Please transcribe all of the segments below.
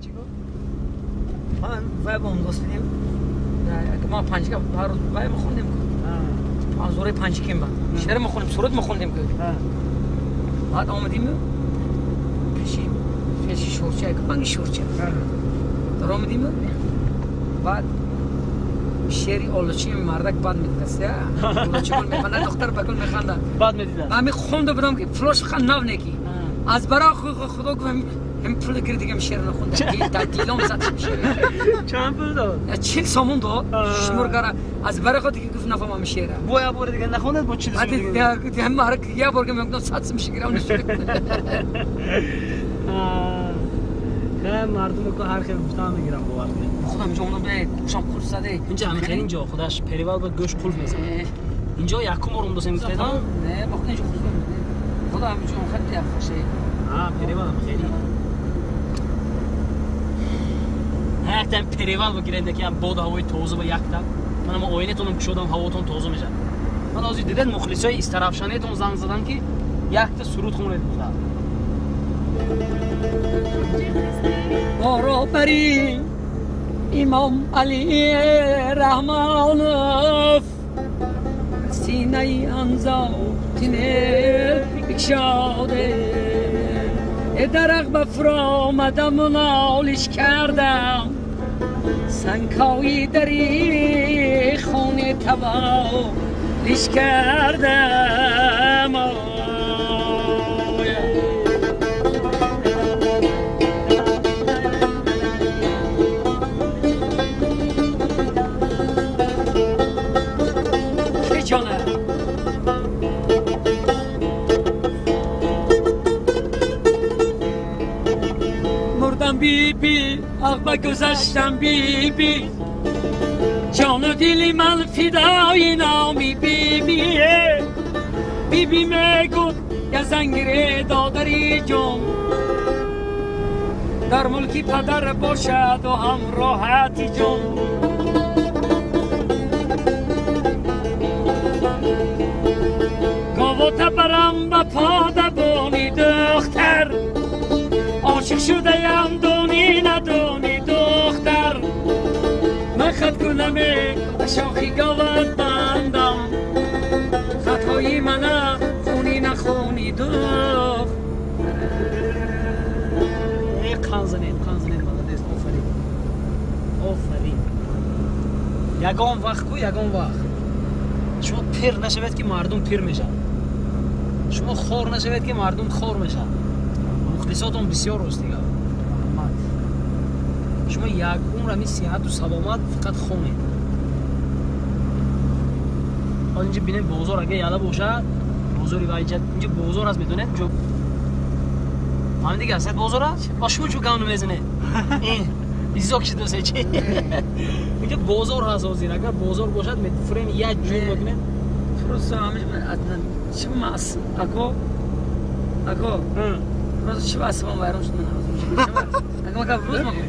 Чӣ гуфт? Ман вай бо он дӯст будем. Ма панҷ ҳар рӯз вай мехондем. Панзураи панҷким ба. Шеър мехондем, суруд мехондем. Баъд омадем пеши шӯрча, банги шӯрча. Даромадем. Баъд шеъри олучи мардак бад медидаст. Олучи гул механдад, духтар ба гул механдад. Бад медидад. Ман хонда будам ки пулош фақат нав неки. Аз бара худо гуфт ҳам пул гирд дигам шеър нахондам. Дар дилам зад шеър. Чанд пул дод? 40 сомон дод. Шумор кара аз бара худ дига гуфт нафаҳмам шеъра. Бо як бор дига нахондед бо 40 сомон? Ҳам ҳар як бор ки мегуфтам 100 сом шигирам нашуд. Хе мардум ко ҳар хел гуфтан мегирам бовар кунед. Худам инҷо омадам гӯшам қулф зада. Инҷа ҳамин хеле инҷо худаш перевал ба гӯш қулф мезанад. Инҷо якум бор омдосем гуфтедам? Не, бо худ инҷо қулф мезанад. Худо ҳаминҷо хеле хуше. Перевал ҳам хеле. Якта перевал бигиред ки ҳам бод ҳавои тоза ба якта. Ман ама оинатонам кушодам ҳавотон тоза мешавад. Ман ҳозир дидед мухлисои истарафшанетон занг задан ки якта суруд хонед гуфта. Баробари Имом Али Раҳмонов синаи анзотине бикшоде дарақ ба фуромадам нолиш кардам сангҳои дари хони таволиш кардам. بی بی عقب گذشتم بی بی جان و دلی من فدای نامی بی بی بی بی میگو یا زنگیره دادری جان در ملکی پدر باشد و هم راحتی جان گاو تبرم و پادبانی دختر عاشق شده یم دونی ندونی دختر من خط کنم شاخی گاوت بندم خطای من خونی نخونی دختر. قان زنید молодец, офарин офарин. Ягон вақт ку ягон вақт шумо пир нашавед ки мардум пир мешавад, шумо хор нашавед ки мардум хор мешавад. Мухлисотон бисёр рост дига. Шумо як умр ҳамин сиҳату саломат фақат хонед. Ҳол инҷа бинед бозор агар яла бошад, бозори вайҷа инҷа бозор аст, медонед? Ҷо ҳамин дига аст, бозор аст? А шумо чӯ гам намезанед? Ин изок шидосе чи? Инҷа бозор ҳаст ҳозир. Агар бозор бошад, фрем як ҷур мекунед. Просто ҳамин чи мас ако ако просто чи асабам вайрон шуд ман ҳозир. Ако мака рӯз маку.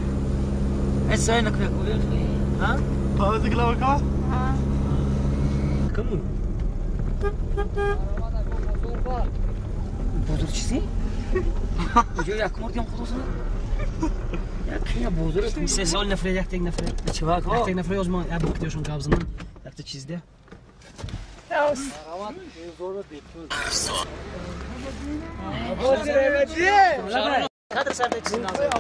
Э сай накунак. Ҳа? Пауза главка? Кому? Бозор чизи? Инҷо як мор дидам худо зана. Як бозор. Се сол нафред, як тек нафред. Чивак? Як тек нафред, озман як буктиёшон гап занам. Якта чиз де. Кадр сарда чиз назар.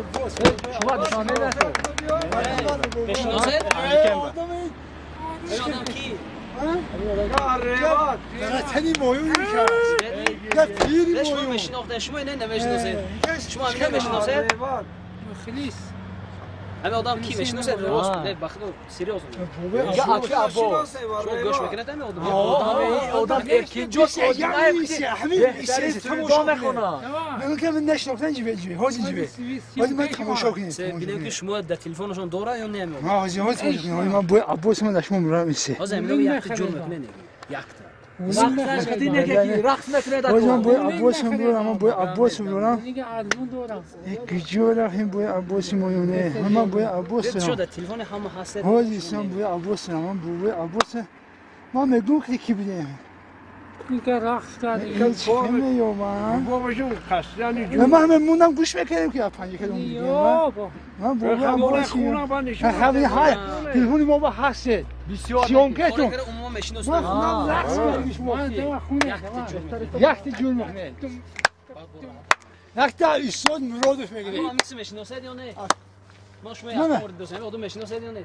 Шумо душанбе нашу. Мешиносед? Одам ки? Шумо мешинохтед, шумо ине намешиносед. Шумо ҳамин намешиносед? Ҳамин одам ки мешиносед? Рост, не, бахудо, серьёзно. Шумо гӯш мекунед ҳамин одам? Одам эркинҷо Бинем ки шумо дар телефонашон дора ё не ҳамин одам? Ҳозир ҳамин якта ҷур мекунед, якта. Телефони ҳама ҳаст. Ма мегӯм ки ки бидем. دیگه رقص کردی. چه من؟ من همه موندم گوش میکردیم که 5 کیلومتر دیگه. من بابا خونم بندش. خبری های تلفن ما با هست. سیونکتون. من خونم رقص می‌کنیم ما. یخت جور می‌کنه. یخت ایستاد مرادف می‌گیره. ما می‌سیم می‌شناسید یا نه؟ ما شما یک مورد دوست آدم می‌شناسید یا نه؟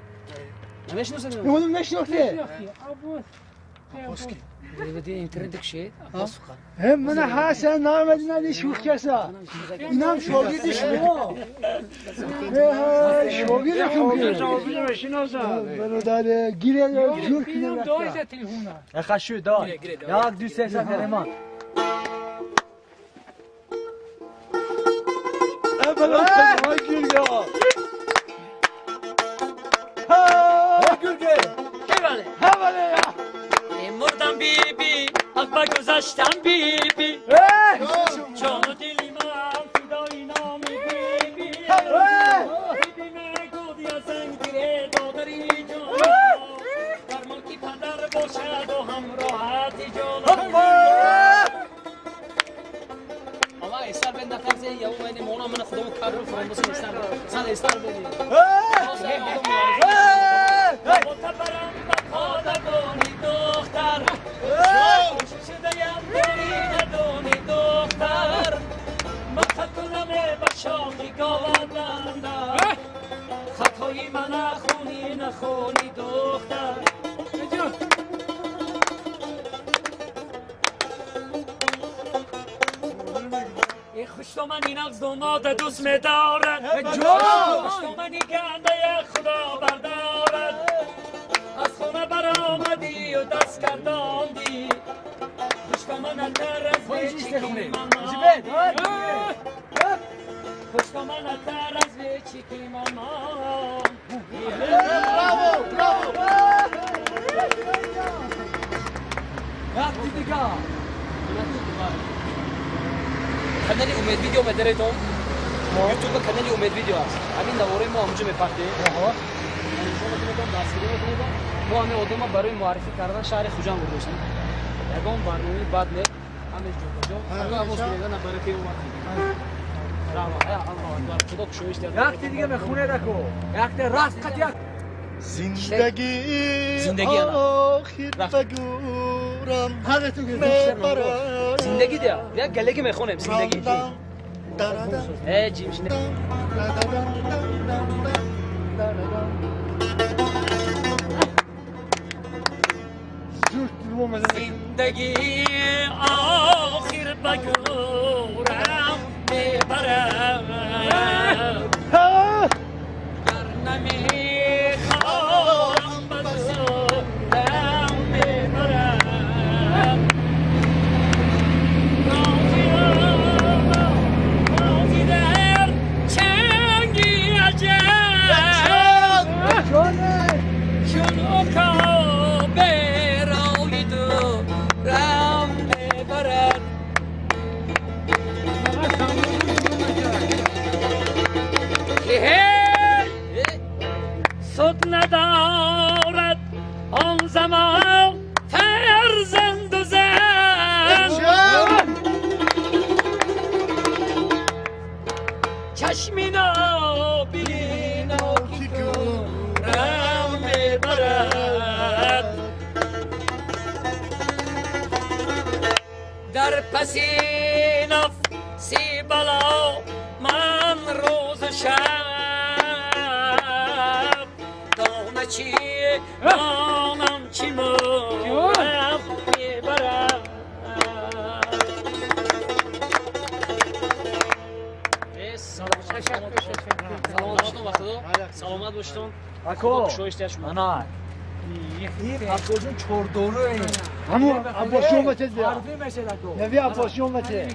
نمی‌شناسید؟ آدم نشناخته. بدی اینترنت کشید عباس خان. هم من حسن نامد ندی شوخ کسا. اینم شاگرد شما. شاگرد شما. برادر گیره جور کنه. خشو دار. 1 2 3 4 اولا گیره. ها گیره. حواله. مردم بی بی حق گذشتم بی بی جان و دلی من فدای نام بی بی بی بی مگودی از زنگیره دادری جان در ملکی پدر باشد و هم راحتی جان. آقا استار بند نفرزه یا اون اینه مونا من خودمو کار رو فراموش نیستم سال استار بدی متبرم به پادگانی دختر شده‌ام داری ندانی دختر مفتونم به شاخی گاوندم خطای من نخونی نخونی دختر. ای خوشتومنی نغز و ماده دوست می‌دارد خوشتومنی گنده خدا بردارد از خونه برآمدی و دست کرداندی خوشتومن تر از ویچی که من ماندی خوشتومن تر از ویچی که من ماندی. براو براو وقتی دیگه کانال امید ویدیو مدریتون یوتیوب کانال امید ویدیو است. همین دوره ما همونجا میپرده. شما میتونید دستگیری میکنید. ما همه آدم برای معرفی کردن شهر خوجند گذاشتیم. یگان برنامه بد نه. همه جا جا. همه آواز گرفتن برای که اومد. رحمه الله اکبر. خدا کشویش داد. یک دیگه به خونه رکو. یک راست قط یک. زندگی زندگی آخر بگورم زندگی ده یک گله میخونم زندگی ای جیمش نه زندگی آخر بگورم میبرم گر نمیخوام بزرم میبرم رازی در چنگی عجب چون عقاب رای دورم میبرد. سود ندارد آن زمان فرزند و زن چشمی نابینا که کورم میبرد در پس نفسی بلا من روز شب دانه چی دانم چی مورم میبرم. سلامت باشتون. اکو انا این عباسجون چهاردورو این همون عباسجون بچه دیگه نوی عباسجون بچه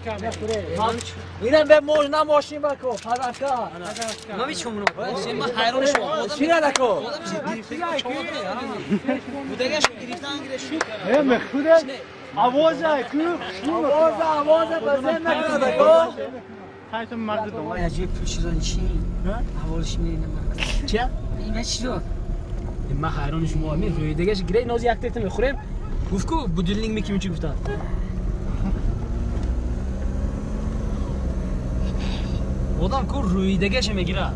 اینم به موج نماشین بکو پدرکا من میچونم من حیران شما چی ندکو بودگش گرفتن گیره شو اه مخوره آوازه کو آوازه آوازه بزن نکنه دکو عجیب پوشیدن چی؟ حوالش میرینم من چه؟ این چی داد؟ من حیران شما می روی دیگهش گره ناز یک تیت میخوریم Гуфт ку будильник мекими чӣ гуфтанд? Одам ку рӯидагаша мегирад.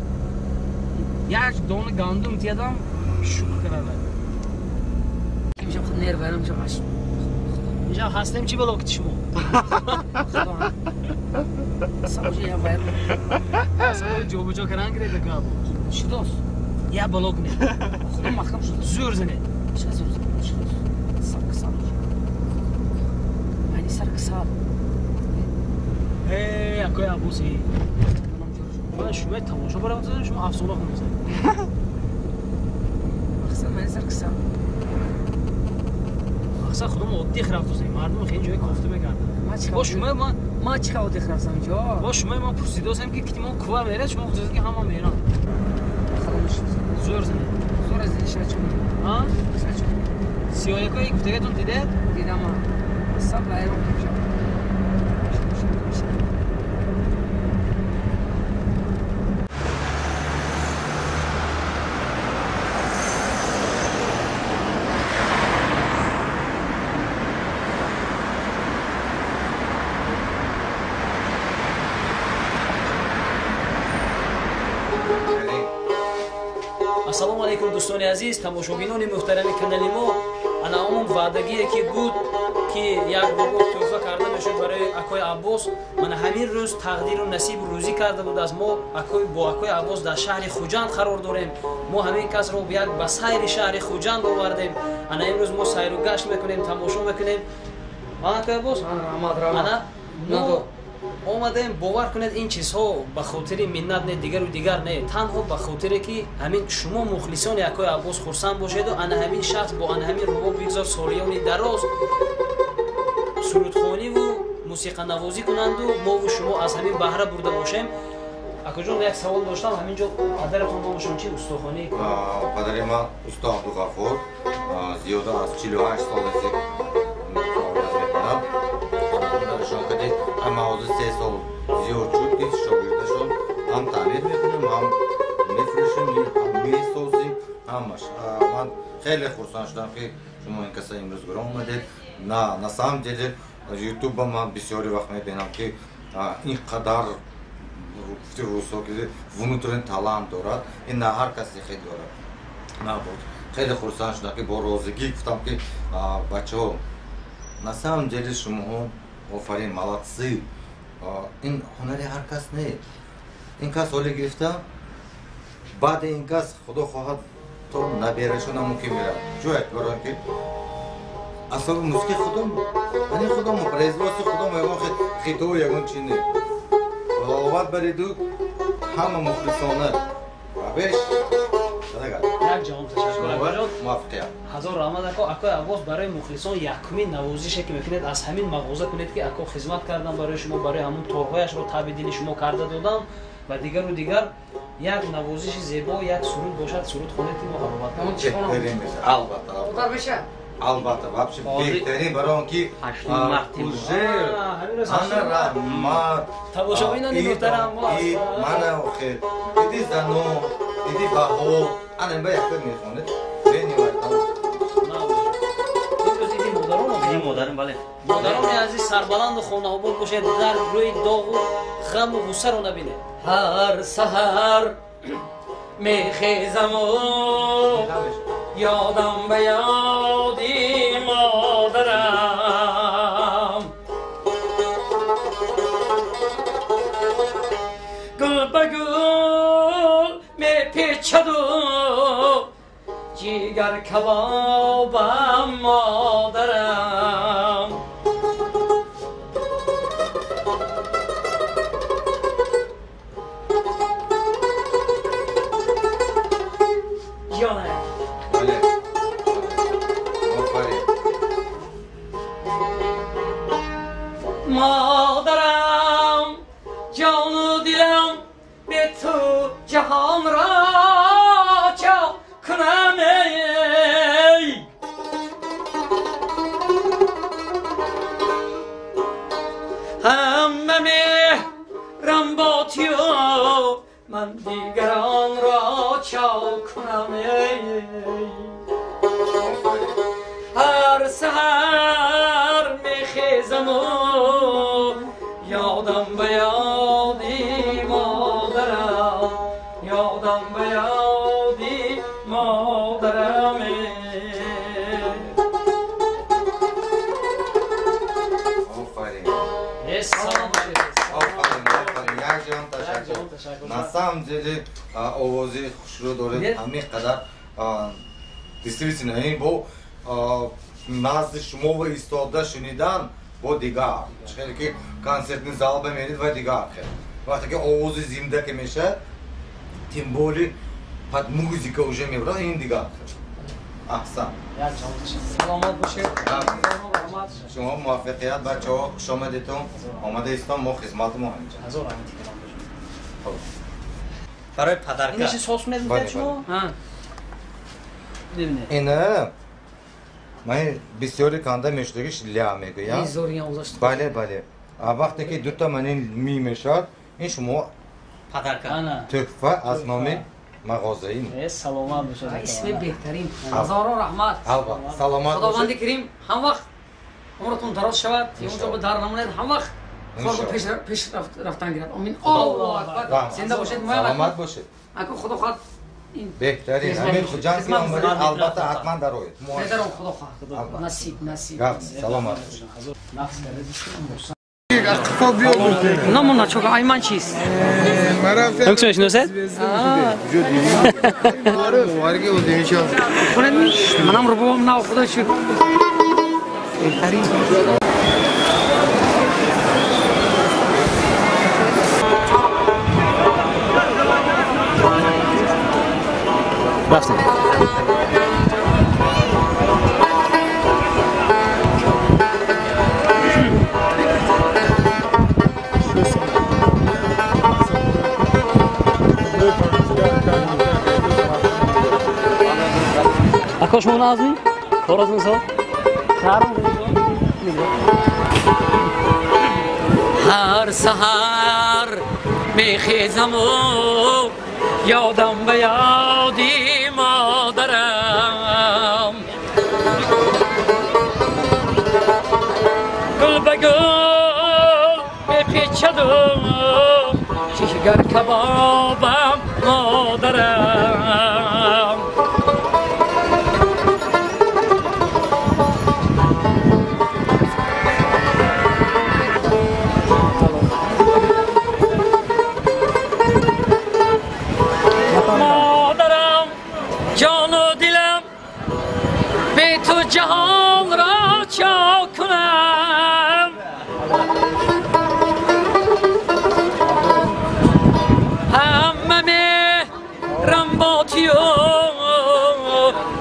Як дона гандум тиядам шукр карда. Имшаб худ нерв вайрон мешавам. Инҷа ҳастем чӣ бало кити шумо? Сабожа я вайрон. Сабожа ҷобаҷо кардан гиред гап. Шудос. Я бало кунед. Худо маҳкам шуд. Зӯр занед. Чӣ зӯр занед? Шудос. Сар касал. Айни сар касал. Э, акои Аббоси. Ман шумо тамошо барам шумо афсона хонед. Мақсад мани сар касал. Мақсад худам оддӣ рафтусем. Мардум хеле ҷои кофта мекарданд. Бо шумо ман ма чӣ оддӣ рафтам инҷо? Бо шумо ман пурсидосем ки кити мо кува мерад, шумо гуфтед ки ҳама меранд. Зӯр занед. Зӯр занед шачум. Ҳа? Шачум. Сиёякои гуфтагатон дидед? Дидам. Саб вайрон мешавад. Ассалому алайкум дӯстони азиз, тамошобинони муҳтарами канали мо. Ана он ваъдагие ки буд ки як рубоб тӯҳфа карда мешуд барои акои Аббос, мана ҳамин рӯз тақдиру насиб рӯзӣ карда буд аз мо. Бо акои Аббос дар шаҳри Хуҷанд қарор дорем. Мо ҳамин касро як ба сайри шаҳри Хуҷанд овардем. Ана имрӯз мо сайру гашт мекунем, тамошо мекунем. Акои Аббос, ана мо омадем, бовар кунед ин чизҳо ба хотири миннат не, дигару дигар не, танҳо ба хотире ки ҳамин шумо мухлисони акои Аббос хурсанд бошеду ана ҳамин шахс бо ана ҳамин рубоб бигзор солиёни дароз сурудхониву мусиқанавозӣ кунанду мову шумо аз ҳамин баҳра бурда бошем. Акоҷон, як савол доштам. Ҳамин ҷо падаратон номашон чи? Устохонӣ? Падари ман усто Абдуғафур, зиёда аз 48 сол аст фаъолият мекунад. Ҳунарашон кадед ҳама ҳозир 3 сол зиёд шуд ки шогирдашон ҳам таъмир мекунем, ҳам мефурӯшем, ҳам месозем, ҳамаш. Ман хеле хурсанд шудам ки шумо ин каса имрӯз гиром омадед. На самом деле ютуба ман бисёри вақт мебинам ки ин қадар гуфти русҳо ки внутренний талант дорад, ин на ҳар касе хел дорад. На буд. Хеле хурсанд шудам ки бо розигӣ гуфтам ки бачаҳо, на самом деле шумоҳо офарин, молодцы. Ин ҳунари ҳар кас не. Ин кас ҳоле гирифта, баъди ин кас худо хоҳад то наберашона мумкин мерад. Ҷояд барои ки асоби мусиқи худомо, ани худомо, производстви худомо, ягон хито, ягон чи не. Ловат бариду ҳама мухлисона. Беш як ҷавоб ташаккур акоҷон. Муваффақият. Ҳазор раҳмат ако. Акои Аббос, барои мухлисон якумин навозише ки мекунед аз ҳамин мағоза кунед ки ако хизмат кардам барои шумо, барои ҳамун торҳояшро таби дили шумо карда додам ва дигару дигар. Як навозиши зебо, як суруд бошад, суруд хонед ки мо ҳаловат. Албатта. Албатта, вообще беҳтарин барои он ки уже ана раҳмат. Тамошобинони муҳтарам, мана охир иди зано, иди баҳо, ана ба якта мехонед. Имрӯз иди модарон. Иди модарон, бале. Модарони азиз, сарбаланду хонаобод бошед, дар рӯи доғу ғаму ғуссаро набинед. Ҳар саҳар мехезаму ёдам ба ёди модарам, гул ба гул мепечаду ҷигар кабобам модарам. Модарам, ҷону дилам бе ту ҷаҳонро чоқ кунам эй. Ҳама меҳрам бо тую ман дигаронро чоқ кунам эй. Ҳар سحر میخیزم و یادم به یادی مادرم، یادم به یادی مادرم. آفرین. آفرین آفرین. یک جان تشکر. На самом деле овози хушрӯ доред, ҳамин қадар действительно ин бо назди шумо ва истода шунидан бо дигар хеле ки концертный зал ба мерид ва дигар хел вақте ки овози зинда ки мешавад, тем более под музыка уже мебурад, ин дигар хел. Аҳсан. Саломат бошед. Шумо муваффақият, бачаҳо, хушомадетон. Омада истон, мо хизмати мо ҳаминҷа. Барои падарка. Инаши сос медиҳед шумо? Ина ман бисёри канда мешудагиш ля мегӯям. Бале, бале. Вақте ки дута ман ин ми мешавад, ин шумо падарка. Тӯҳфа аз номи мағозаи. Саломат бошед. Исми беҳтарин. Ҳазорон раҳмат. Албатта, саломат бошед. Худованди карим ҳам вақт умратон дароз шавад, онҷо ба дар намонед, ҳам вақт кор пеш рафтан гирад. Амин. Аллоҳу акбар. Зинда бошед. Саломат бошед. Аку худо хоҳад беҳтарин. Ҳамин Хуҷанд ки омадед, албатта ҳатман дароед. Медаром, худо хоҳад. Насиб, насиб. Саломат. Намуна чока айман чист? Ҳукм мешиносед? Манам рубобам нав, худо шукр. Беҳтарин. Рафтем. Акош мо назми? Коротон со? Ҳар саҳар мехезаму ёдам ба ёди модарам, гул ба гул мепечаду ҷигар кабобам модарам. Модарам, ҷону дилам, бе ту ҷаҳонро чо кунам. Ҳама меҳрам бо тую,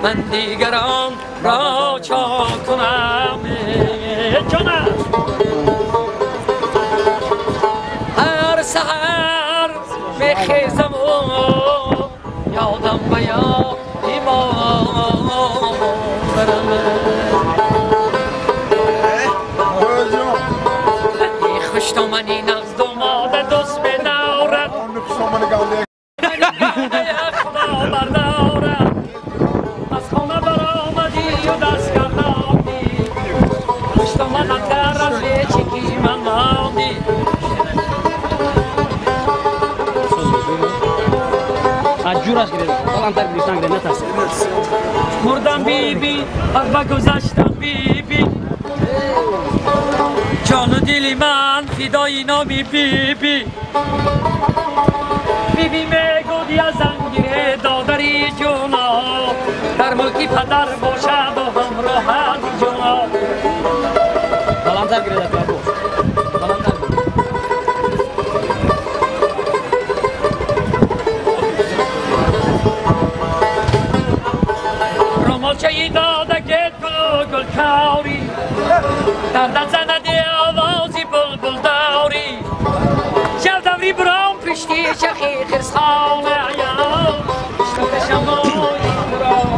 ман дигаронро чо кунам. Ҷонам, ҳар саҳар мехезаму ёдам ба ёди модарам. Хуштомани нағз домода дӯст медорад, худо бардорад. Аз хона баромадию даст гардондӣ, хуштоманатар аз ҳечи ки ман мондӣ. Ҷураш гиред, баландтар гирифтан гиред, натарсед. Мурдам биби, ба гузаштам биби, ҷону дили ман фидои номи биби. Биби мегуд я зангире додари ҷуно, дар мулки падар бошаду ҳамроҳат ҷуно. Баландтар гиред, акбар. Баландтар. Ромолчаи дода гет гулу гулкори, дар дастзанади овози булбулдорӣ. Шавдаври буром пишти шахи хирсхона, иштоқи шамои буром.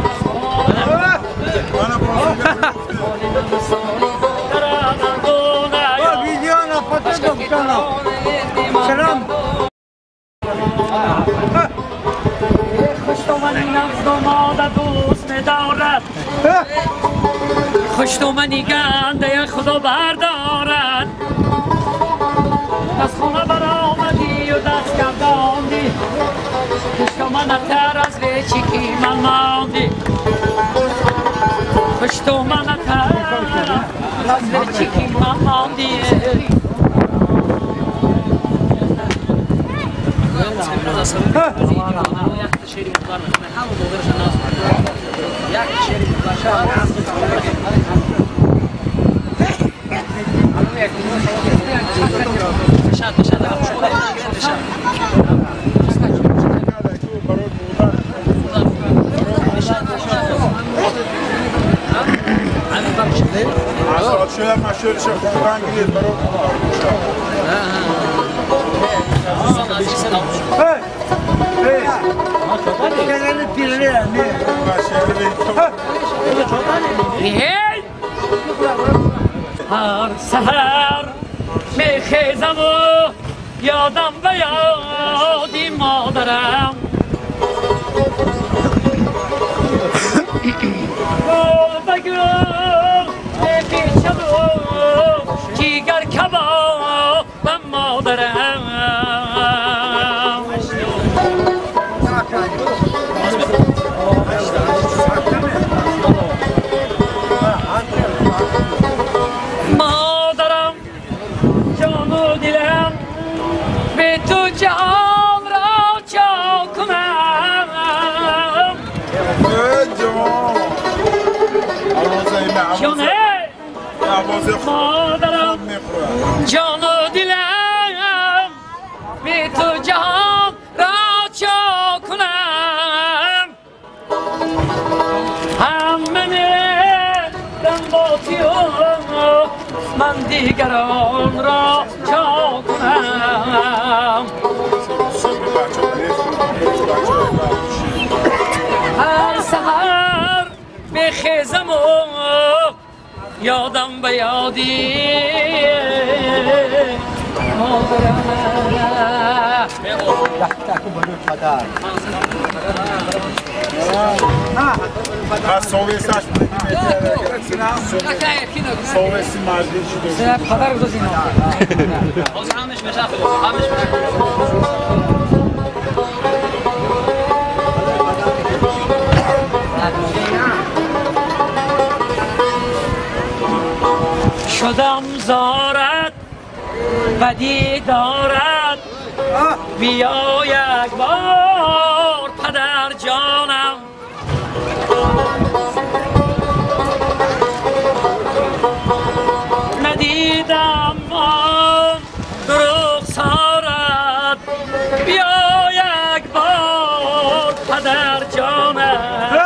خوشتومنی نغز داماد دوست می‌دارد خوشتومنی گنده خدا بردارد از خانه برآمدی و دست گرداندی خوشتومنتر از ویچی من ماندی خوشتومنتر از ویچی من ماندی هر سحر میخیزم و یادم به یادی مادرم گل به گل میپیچم و جیگر کبابم مادرم مادرم جان و دلم به تو جان را چا کنم مادرم جان و دلم به تو جان را چا کنم همه میرم با تو من دیگران را چا کنم هر سحر بخیزم و یادم به یادی مادرم شدم زارت و دیدارت بیا یک بار پدر جانم ندیدم آن دروغ سارت بیا یک بار پدر جانم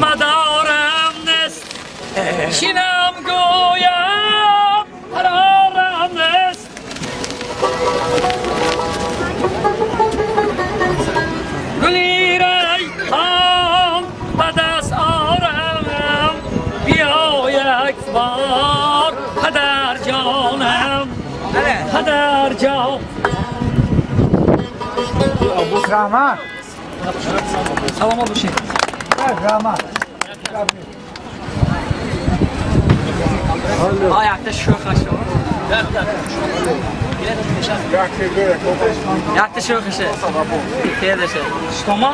مدارم نیست شینم گویم قرارم نیست گلی ریحان به دست آرم بیا یک بار پدر جانم پدر جان رحمت سلام باشید رحمت якта шӯхашо якта шӯхаше тедаше штома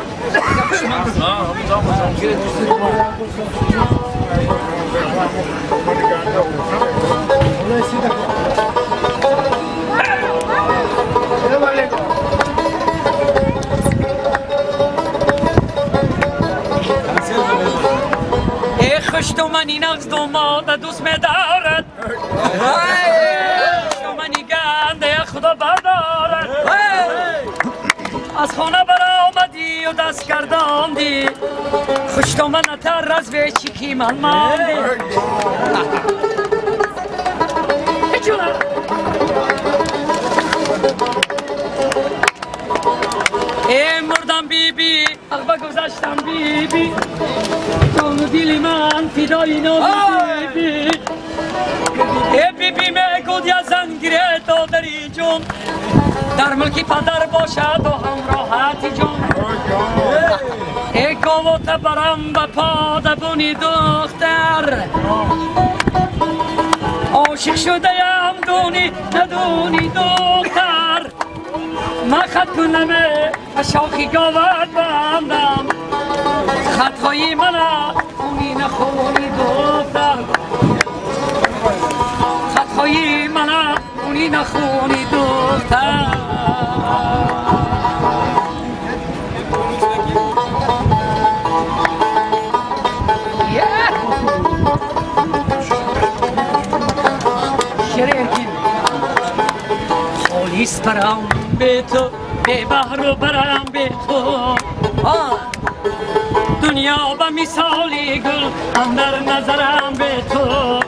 خوشتومنی نغز دوماد دوست می‌دارد خوشتومنی گنده خدا بردارد از خانه برآمدی و دست گرداندی خوشتومنتر از ویچی من ماندی ای مردم بی بی عقبه گذشتم بی بی جان و دل من فدای نام بی بی ای بی بی میگود یا زنگیره دادری جون در ملکی پدر باشد و هم راحتی جون ای گاوت برم به پادبونی دختر عاشق شده ام دونی ندونی دختر من خط کنم شاخی گاوت بندم خطهای من خونی نخونی دختر خطهای من خونی نخونی دختر خالیس برم به تو به بحر برم به تو دنیا به مثالی گل اندر نظرم به تو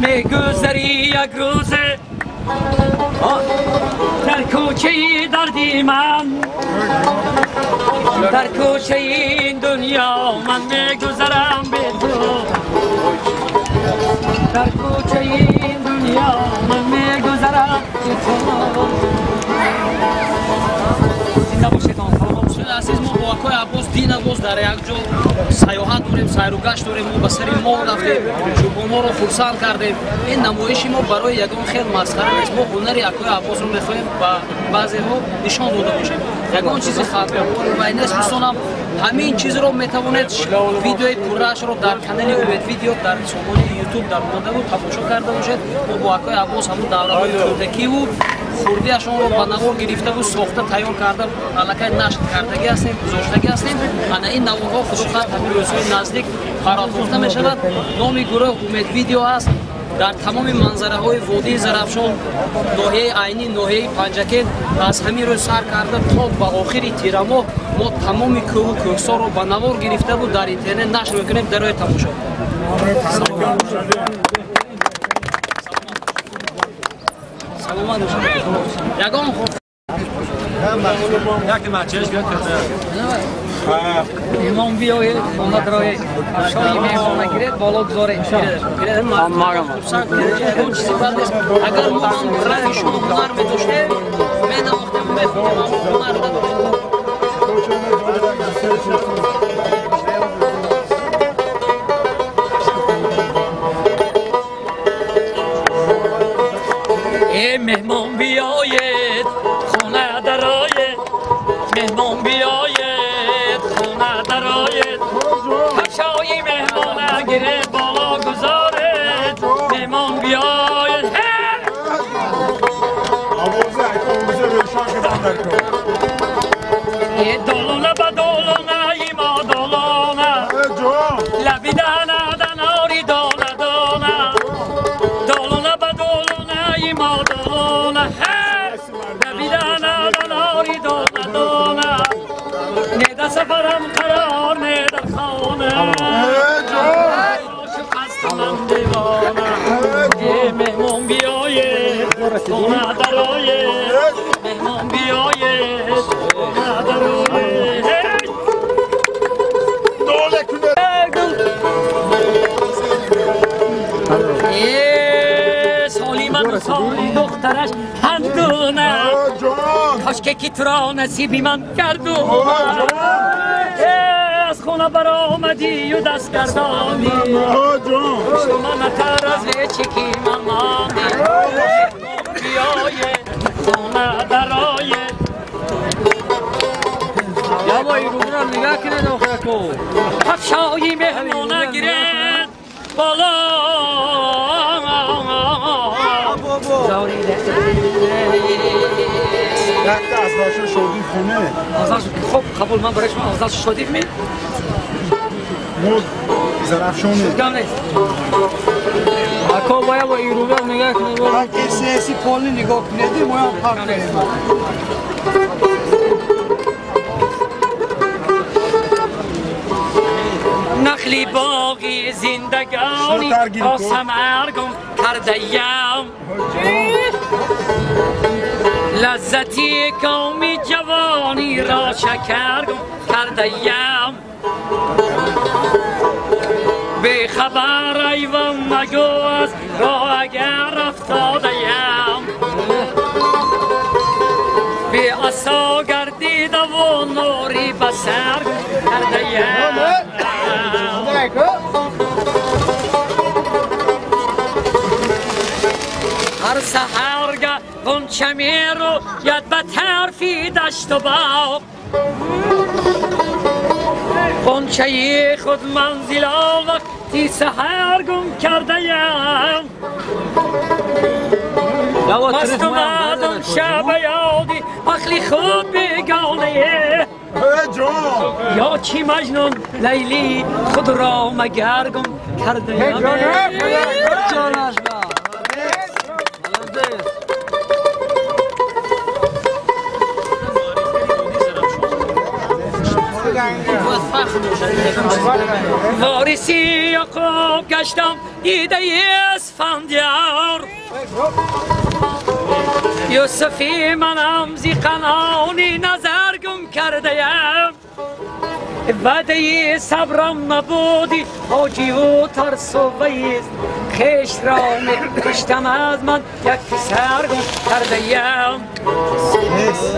میگذری یک روزه در کوچه دردی من در کوچه این دنیا من میگذرم به تو در کوچه این دنیا من میگذرم به تو. زنده باشید. عزیز ما با آقای عباس دین باز در یک جا سیاحت داریم، سیر و گشت داریم، ما به سر ما رفتیم، چوپان‌ها رو خرسند کردیم. این نمایش ما برای یگان خیلی مسخره نیست. ما هنر آقای عباس رو میخوایم به بعضی‌ها نشان داده باشیم. یگان چیزی خطرناک و نیست. دوستانم همین چیز رو میتوانید ویدیوی پرش رو در کانال امید ویدیو در سامانه یوتیوب در مونده بود تماشا کرده باشید. ما با آقای عباس همون دوره‌های کودکی و خوردیشون رو به نوار گرفته و ساخته تیار کرده علاقه نشر کردگی هستیم، گذاشتگی هستیم. انا این نوارها خصوصا همین روزهای نزدیک پرداخته می شود. نام گروه امید ویدیو است. در تمام منظره های وادی زرافشان، ناحیه عینی، ناحیه پنجکند از همین روز سر کرده تا به آخر تیر ماه ما تمام کوه و کوهسار رو به نوار گرفته و در اینترنت نشر میکنیم برای تماشا. سلامت باشید. یگان خوب یک مچش بیاد ایمان بیایید خانه درایید شایی مهمان نگیرید بالا گذارید. اگر ما رنگ شما هنر می‌داشتیم می‌نواختیم می‌خوندیم، اما هنر نداشتیم. ای مهمان بیایید خانه درایید، مهمان بیایید خانه درایید، کفشای مهمان گیرید بالا گذارید، مهمان بیایید. ای دولونه به دولونه ای ما دولونه لبی دانه دناری دانه دانه دولونه به دولونه ای ما دولونه لبی دانه دناری دانه دانه نه در سفرم قرار نه در خانه عاشق است من دیوانه. ای مهمان بیایید خانه درآید، مهمان بیایید خانه درآید. ای سالی من و سالی دخترش هندونه کاش که تو را نصیبی من گردونه. از خونه برآمدی و دست گردانی شما نتر از چکی من ماندی. بیایید خونه درآید. یا با این رو نگاه کنید آخر کو کفشای مهمانه گیرید بالا از ناشر شدیم خونه خب قبول من برای شما از شدیم می مود زرافشونه گم نیست. اکو باید با ایروبر نگاه کنید. من کسی اسی پالی نگاه کنید ما هم پاک کنیم. نخلی باقی زندگانی با سمرگم کرده یم. لذتی کامی جوانی را شکر گم کرده ایم بی خبر ایوان مگو از راه اگر افتاده ایم بی عصا گردیده و نوری به سر گم کرده ایم هر سحرگه غنچه می روید به طرفی دشت و باغ غنچه خود منزل وقتی سحر گم کرده ایم مست آمدم شب یادی عقل خود بیگانه یا چی مجنون لیلی خود را مگر گم کرده ایم وارثی یعقوب گشتم دیده اسفندیار یوسفی منم زی قنانی نظر گم کرده ایم وعده صبرم نبودی حاجی و ترس و ویز خویش را می کشتم از من یک پسر گم کرده ایم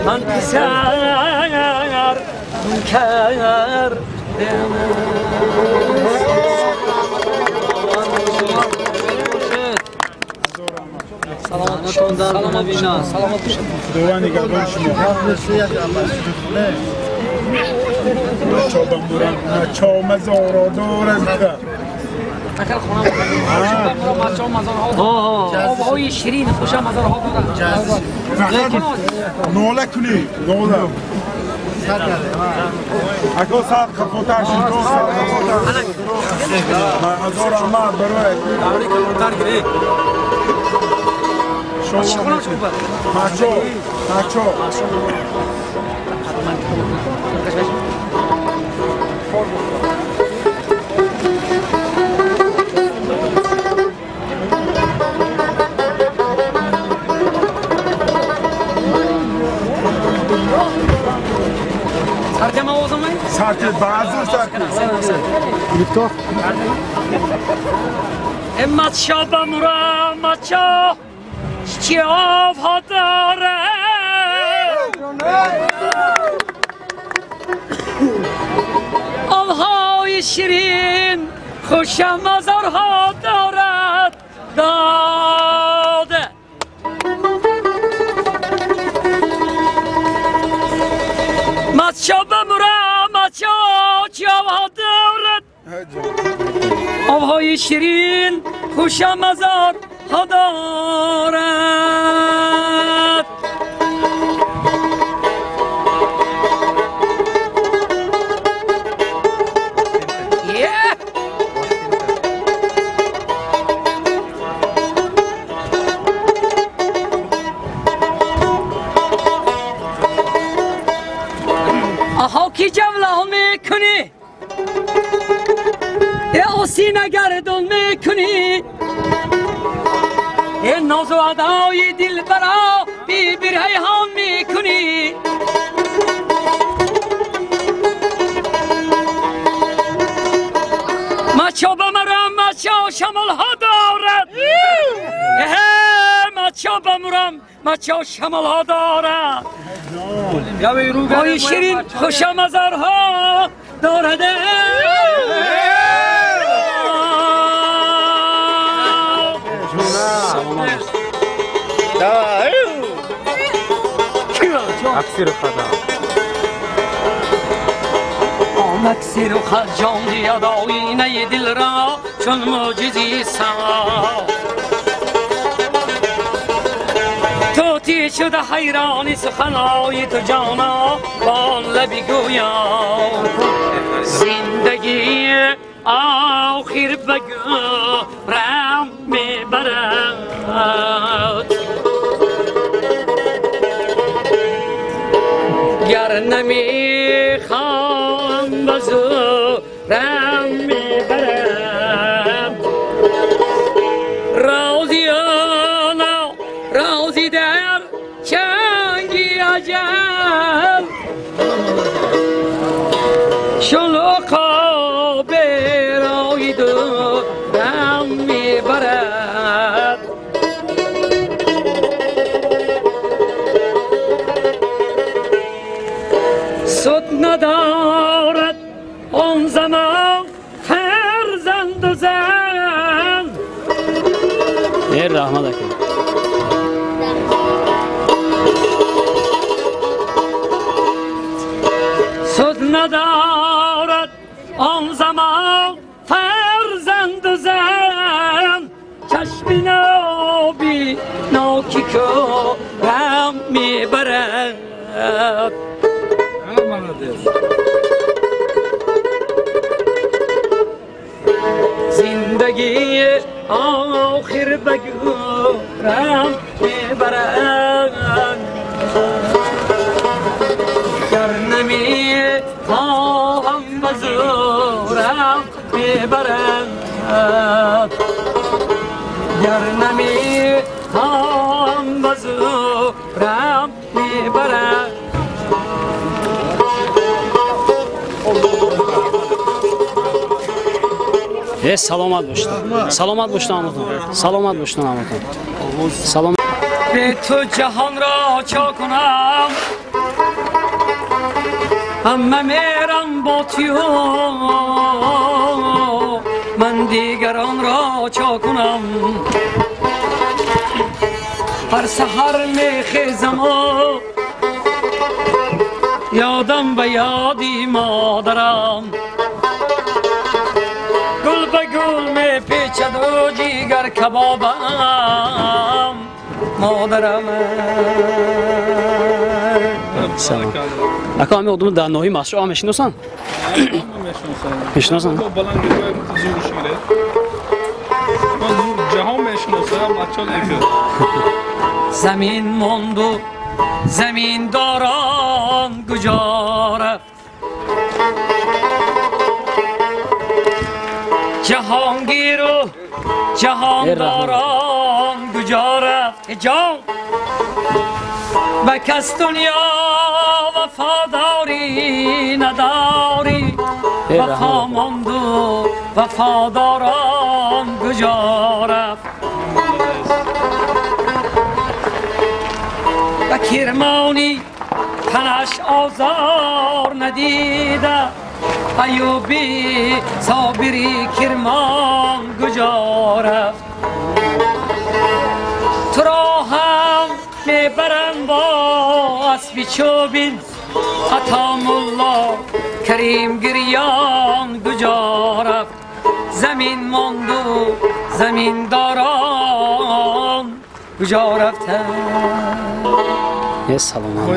من پسر گم کرده ایم. سلامت باشید. سلامت باشید. خداوند نگهبان شما. چا مزارا دارد. اخر خونه ما مزارها آبهای شیرین خوش مزارها دارد. ناله کنی ناله. اگه سر کپوتر شد تو سر کپوتر. هزار رحمت برای. مچو مچو. سرکم آوازم من؟ سرکت بعضی سرکت لیفتاف امت شا بمرم مچا چی آب داره آبهای شیرین خوش مزارها دارد داده مچا بمرم مچا چی آبها دارد آبهای شیرین خوش مزارها دارد. آها کی جوله میکنی ای آسینه گردون میکنی ای ناز و ادای دل برا بی بریحان میکنی مچا بمرم مچا شمال ها دارد مچا بمرم مچا شمال ها دارد آی شیرین خوش مزارها دارد. اکسیر خدا آمد سیر و خجان دیاد آینه دل را چون معجزی سما توتی شده حیرانی سخنای تو جانا بان لبی گویا زندگی آخر بگورم میبرد گر نمیخوام به زورم میبرم راضی آنا راضی در چه چون عقاب رای دورم میبرد سود ندارد آن زمان فرزند و زن رحمت اکبر سود ندارد آن زمان فرزند و زن چشم نابی ناکی کورم میبرد زندگی آخر بگورم میبرد گر نمی خواهم به زورم میبرد گر نمی خواهم به زورم میبرد Саломат бошед, саломат бошед аматон, саломат бошед аматон. Салом. به تو جهان را چا کنم همه میرم با تو من دیگران را چا کنم هر سحر میخیزم و یادم به یادی مادرم گل به گل می پیچد و جیگر کبابم مادرم. سلام. اکا همه آدم در ناحیه مسجد میشناسن؟ میشناسن. تو بلند زور شیره. ما زور جهان میشناسم بچه‌ها نمی‌شناسن. زمین ماند و زمین داران کجا رفت جهانگیر و جهانداران کجا رفت جان به کس دنیا وفاداری نداری وفا ماند و وفاداران کجا رفت به کرمانی تنش آزار ندیده ایوبی صابری کرمان کجا رفت تو را هم میبرم با اسب چوبین عطا ملا کریم گریان کجا رفت زمین ماند و زمین داران کجا رفتن. سلام.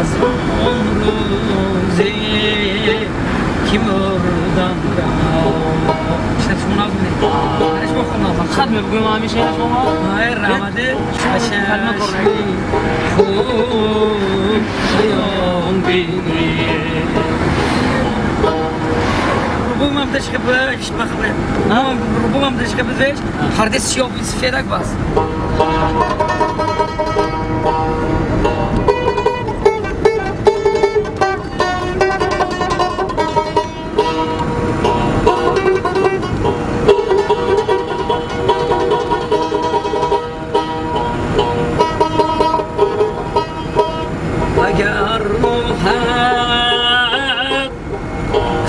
از آن روزی که مردم خدمه بگویم همیشه شما رحمته چشمی خوب خیام بینی ربومم دشک بش بخبره ربومم دشک بش هر دست سیاه سفیدک بس اگر روحت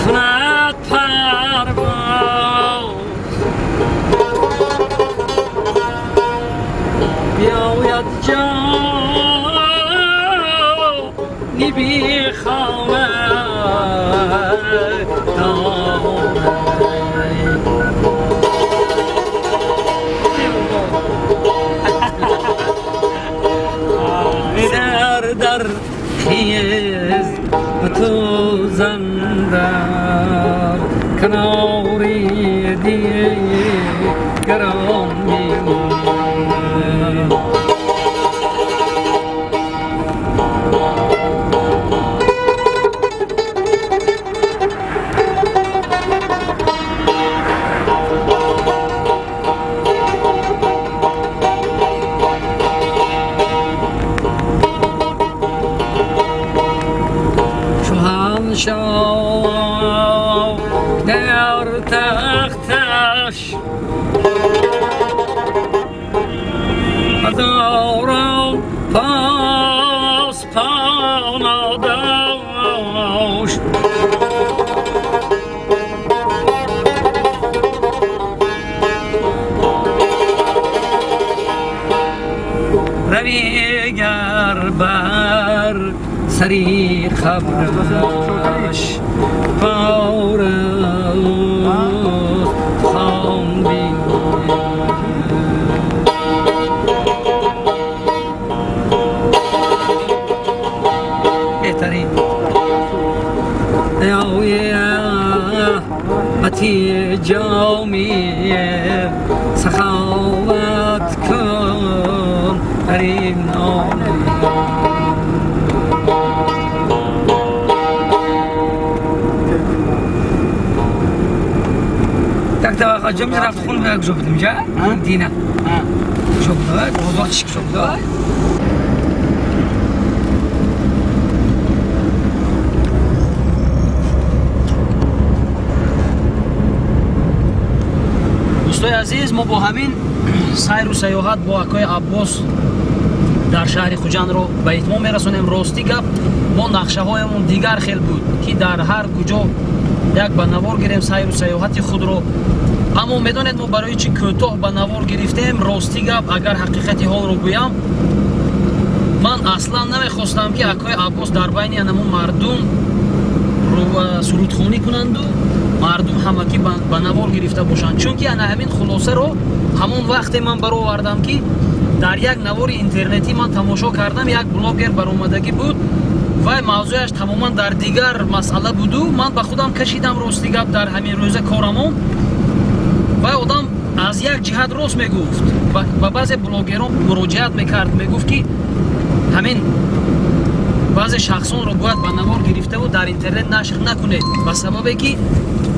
کند پرواز بیاید جانی بی خانه سر در خیز و تو زن در کناری دیگران میماند. را پاس پانا داشت. رویگر بر سری خبرش پارست خواندی. بهترین متی جامی سخاوت کن در این تک جمع رفت خون به کجا بودیم جا؟ دینا کجا بود؟ بازار چی کجا بود؟ دوستای عزیز، ما با همین سیر و سیاحت با اکای عباس در شهر خوجند رو به اتمام میرسونیم. راستی گپ ما نقشه هایمون دیگر خیل بود که در هر کجا یک به نوار گیریم سیر و سیاحت خود رو، اما میدونید ما برای چی کوتاه به نوار گرفتیم؟ راستی گپ اگر حقیقت حال رو گویم، من اصلا نمیخواستم که اکای عباس در بین انمو مردم رو سرودخونی کنند و مردم همگی به نوار گرفته باشند، چون که انا همین خلاصه رو همون وقت من برآوردم که در یک نوار اینترنتی من تماشا کردم، یک بلاگر برآمدگی بود و موضوعش تماما در دیگر مسئله بود و من به خودم کشیدم. راستی گپ در همین روزه کارمون و آدم از یک جهت راست میگفت و بعضی بلاگران مراجعت میکرد، میگفت که همین بعضی شخصان رو باید به نوار گرفته و در اینترنت نشر نکنید، به سبب که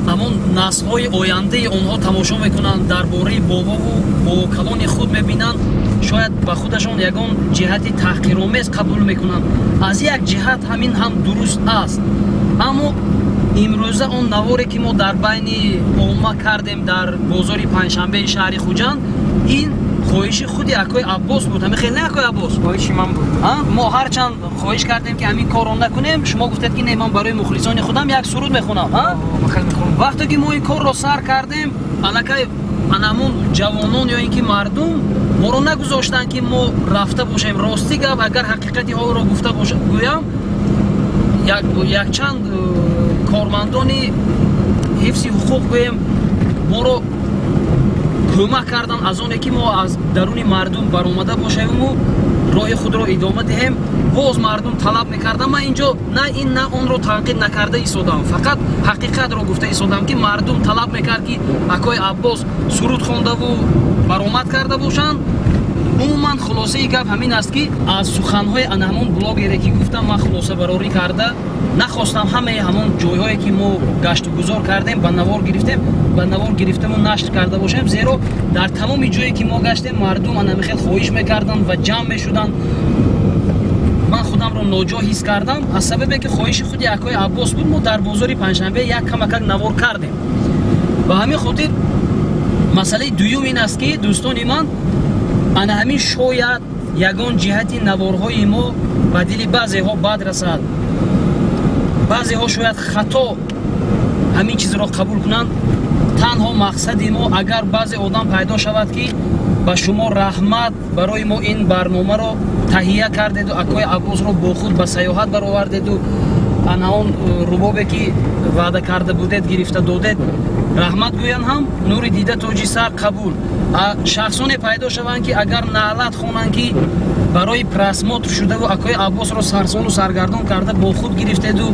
همون نسل‌های آینده آنها تماشا میکنند، درباره بابا و باباکلان خود میبینند، شاید به خودشان یگان جهت تحقیرآمیز قبول میکنند. از یک جهت همین هم درست است، اما امروزه آن نواری که ما در بین عامه کردیم در بازار پنجشنبه شهر خوجند، این خواهش خود اکای عباس بود. همین خیلی نه اکای عباس، خواهش من بود. ما هرچند خواهش کردیم که همین کار رو نکنیم، شما گفتید که نه، من برای مخلصان خودم یک سرود میخونم. وقتی که ما این کار رو سر کردیم، الکی انمون جوانان یا اینکه مردم ما رو نگذاشتن که ما رفته باشیم. راستی گپ اگر حقیقت حال رو گفته باشم گویم، یک چند کارمندان حفظ حقوق گویم ما رو کمک کردن از آنی که ما از درون مردم برآمده باشیم و راه خود را ادامه دهیم. باز مردم طلب میکردن، من اینجا نه این نه آن رو تنقید نکرده ایستادم، فقط حقیقت رو گفته ایستادم که مردم طلب میکرد که اکای عباس سرود خوانده و برآمد کرده باشند. عموما خلاصه گپ همین است که از سخنهای همون بلاگری که گفتم من خلاصه برآوری کرده نخواستم همه همون جایهایی که ما گشت و گذار کردیم به نوار گرفتیم، به نوار گرفتیم و نشر کرده باشیم، زیرا در تمام جایی که ما گشتیم مردم انا خیلی خواهش میکردن و جمع میشدن. من خودم رو ناجا حس کردم از سبب که خواهش خود اکای عباس بود. ما در بازار پنجشنبه یک کمک نوار کردیم. به همین خاطر مسئله دوم این است که دوستان من، انا همین شاید یگان جهت نوارهای ما به دل بعضی ها بد رسد، بعضی ها شاید خطا همین چیز را قبول کنند. تنها مقصد ما اگر بعضی آدم پیدا شود که به شما رحمت برای ما این برنامه را تهیه کردید و اکای عباس را با خود به سیاحت برآوردید و انا آن ربابه که وعده کرده بودید گرفته دادید، رحمت گویان هم نور دیده تاجی سر قبول. شخصان پیدا شوند که اگر نعلت خوانند که برای просмотр شده و اکای عباس را سرسان و سرگردان کرده با خود گرفتید و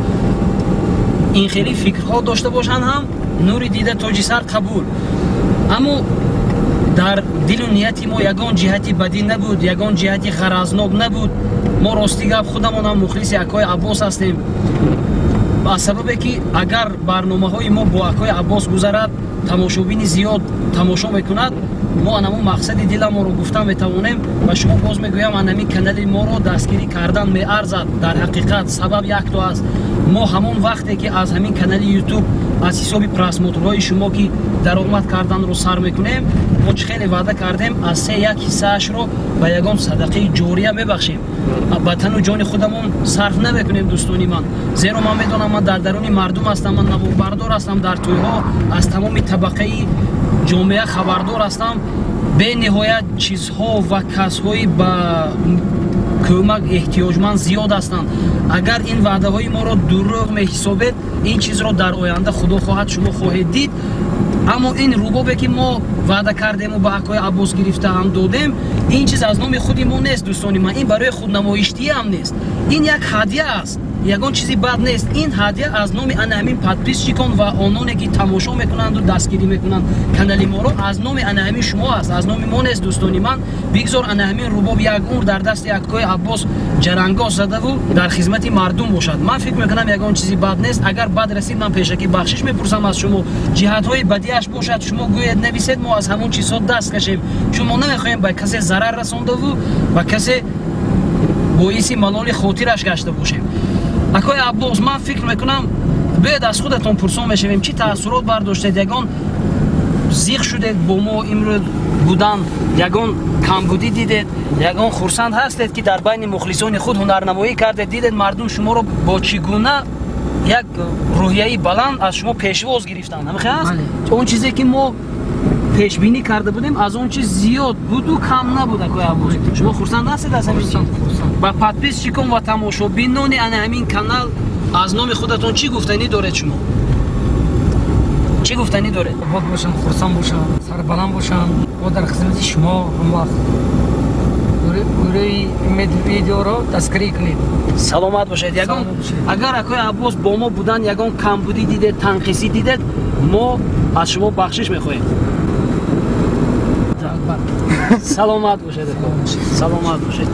این خیلی فکرها داشته باشند هم نور دیده تاجی سر قبول. اما در دل و نیت ما یگان جهتی بدی نبود، یگان جهتی غرضناک نبود. ما راستی گپ خودمان هم مخلص اکای عباس هستیم، از سبب که اگر برنامه های ما با اکای عباس گذرد تماشابین زیاد تماشا میکند، ما انمون مقصد دل ما رو گفتم میتوانیم و شما باز میگویم انمی کانال ما رو دستگیری کردن میارزد. در حقیقت سبب یک تو است، ما همون وقتی که از همین کانال یوتیوب از حساب просмотр های شما که درآمد کردن رو سر میکنیم، Мо чӣ хеле ваъда кардем, аз се як ҳиссаашро ба ягон садақаи ҷория мебахшем, ба тану ҷони худамон сарф намекунем. Дӯстони ман, зеро ман медонам, ман дар даруни мардум ҳастам, ман наворбардор ҳастам, дар тӯйҳо аз тамоми табақаи ҷомеа хабардор ҳастам. Бениҳоят чизҳо ва касҳои ба кӯмак эҳтиёҷманд зиёд ҳастанд. Агар ин ваъдаҳои моро дурӯғ меҳисобед, ин чизро дар оянда худо хоҳад шумо хоҳед дид. Аммо ин рубобе ки мо ваъда кардему ба акои Аббос гирифта ҳам додем, ин чиз аз номи худи мо нест, дӯстони ман, ин барои худнамоиштиам нест, ин як ҳадя аст, ягон чизи бад нест. Ин ҳадя аз номи ана ҳамин подписчикон ва ононе ки тамошо мекунанду дастгирӣ мекунанд канали моро, аз номи ана ҳамин шумо аст, аз номи мо нест. Дӯстони ман, бигзор ана ҳамин рубоб як умр дар дасти акои Аббос ҷарангоз задаву дар хизмати мардум бошад. Ман фикр мекунам, ягон чизи бад нест. Агар бад расид, ман пешакӣ бахшиш мепурсам аз шумо. Ҷиҳатҳои бадиаш бошад, шумо гӯед, нависед, мо аз ҳамон чизҳо даст кашем, чун мо намехоҳем ба касе зарар расондаву ба касе боиси малоли хотираш гашта бошем. Акои Аббос, ман фикр мекунам, биёед аз худатон пурсон мешавем, чӣ таассурот бардоштед, ягон зиқ шудед бо мо имрӯз будан, ягон камбудӣ дидед, ягон хурсанд ҳастед, ки дар байни мухлисони худ ҳунарнамоӣ кардед, дидед мардум шуморо бо чӣ гуна як рӯҳияи баланд аз шумо пешвоз гирифтанд. Ҳамихел аст? Он чизе ки мо пешбинӣ карда будем, аз он чиз зиёд буду кам набуд. Акои Аббос, шумо хурсанд ҳастед аз ҳамин чиз? Ба подписчикон ва тамошобинони ана ҳамин канал аз номи худатон чӣ гуфтанӣ доред? Шумо чӣ гуфтанӣ доред? Обод бошам, хурсанд бошам, сарбаланд бошам. Мо дар хизмати шумо ҳамвақт гурӯҳи Умед Видеоро дастгирӣ кунед. Саломат бошед. Ягон агар акои Аббос бо мо будан ягон камбудӣ дидед, танқисӣ дидед, мо аз шумо бахшиш мехоҳем. Саломат бошед, саломат бошед.